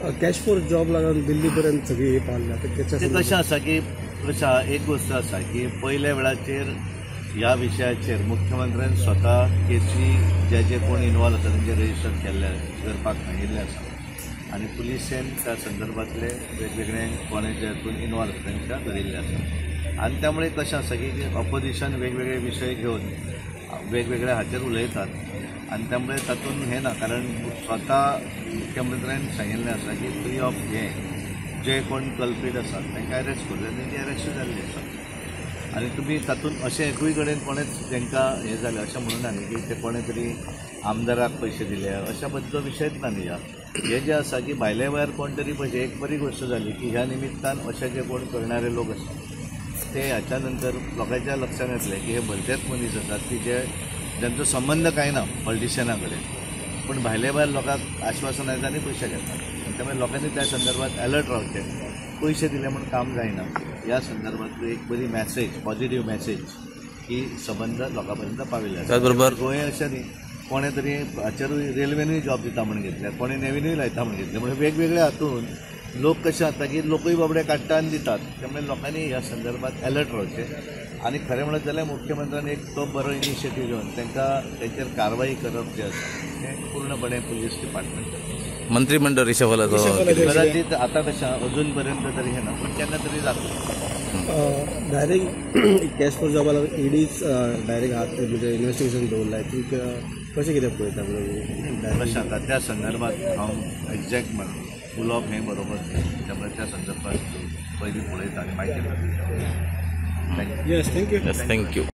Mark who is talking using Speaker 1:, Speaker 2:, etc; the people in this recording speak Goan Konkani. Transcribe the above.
Speaker 1: कॅश फॉर जॉब लागून दिल्ली पर्यंत सगळी पावल्या.
Speaker 2: ते कशें आसा की कशें एक गोश्ट आसा की पयल्या वेळाचेर ह्या विशयाचेर मुख्यमंत्र्यान स्वता केसी जे जे कोण इनवॉल्व आसा तेंचे रजिस्टर केल्ले करपाक सांगिल्लें आसा आनी पुलिसेन त्या संदर्भातले वेगवेगळे कोणे जे हातून इनवॉल्व आसा तांकां धरिल्लें आसा. आनी त्यामुळे कशें आसा की ऑपोजिशन वेगवेगळे विशय घेवन वेगवेगळ्या हाचेर उलयतात आनी त्यामुळे तातूंत हें ना, कारण स्वता मुख्यमंत्र्यान सांगिल्लें आसा की फ्री ऑफ हें जे कोण कल्पीट आसात तांकां अरेस्ट करूं, तेंची अरेस्ट जाल्ली आसा. आनी तुमी तातूंत अशें एकूय कडेन कोणेच तांकां हें जालें अशें म्हणून ना न्ही की ते कोणें तरी आमदाराक पयशे दिले अशा बद्दल विशयच ना न्ही. हे जे आसा की भायल्या वेळार कोण तरी पयशे, एक बरी गोश्ट जाली की ह्या निमित्तान अशे जे कोण करणारे लोक आसात ते ह्याच्या नंतर लोकांच्या लक्षात येतलें की हे भलतेच मनीस आसात की जे ज्यांचो संबंद कांय ना पॉलिटिशियना कडेन, पूण भायले भायर लोकांक आश्वासनां दिता आनी पयशे घेतात. त्यामुळे लोकांनी त्या संदर्भात अलर्ट रावचें, पयशे दिले म्हूण काम जायना. ह्या संदर्भातली एक बरी मॅसेज, पॉझिटिव्ह मॅसेज ही संबंद लोकां पर्यंत पाविल्ली आसा.
Speaker 3: त्याचबरोबर
Speaker 2: गोंय अशें न्ही कोणें तरी हाचेरूय रेल्वेनूय जॉब दिता म्हूण घेतले, कोणें नेवीनूय लायता म्हूण घेतले, म्हणजे वेगवेगळ्या हातून लोक कशे जाता की लोकूय बाबडे काडटा आनी दितात. त्यामुळे लोकांनी ह्या संदर्भात अलर्ट रावचें. आनी खरें म्हणत जाल्यार मुख्यमंत्र्यान एक तो बरो इनिशिएटीव घेवन तांकां तेंचेर कारवाई करप जें आसा तें पूर्णपणे पुलीस डिपार्टमेंट करता.
Speaker 3: मंत्रिमंडळ रिशफलाचो
Speaker 2: कदाचित आतां कशें अजून पर्यंत तरी हें ना, पूण केन्ना तरी जातलें.
Speaker 1: डायरेक्ट कॅश फॉर जॉबा लागून ईडीच डायरेक्ट हात म्हणजे इन्वेस्टिगेशन दवरलां की कशें कितें पळयता म्हणून
Speaker 2: कशें आतां त्या संदर्भात हांव एक्झॅक्ट म्हण उलोवप हें बरोबर न्ही, त्यामुळे त्या संदर्भात पयलीं पळयता आनी माहिती मेळटली.
Speaker 1: Yes, thank you.
Speaker 3: Thank you.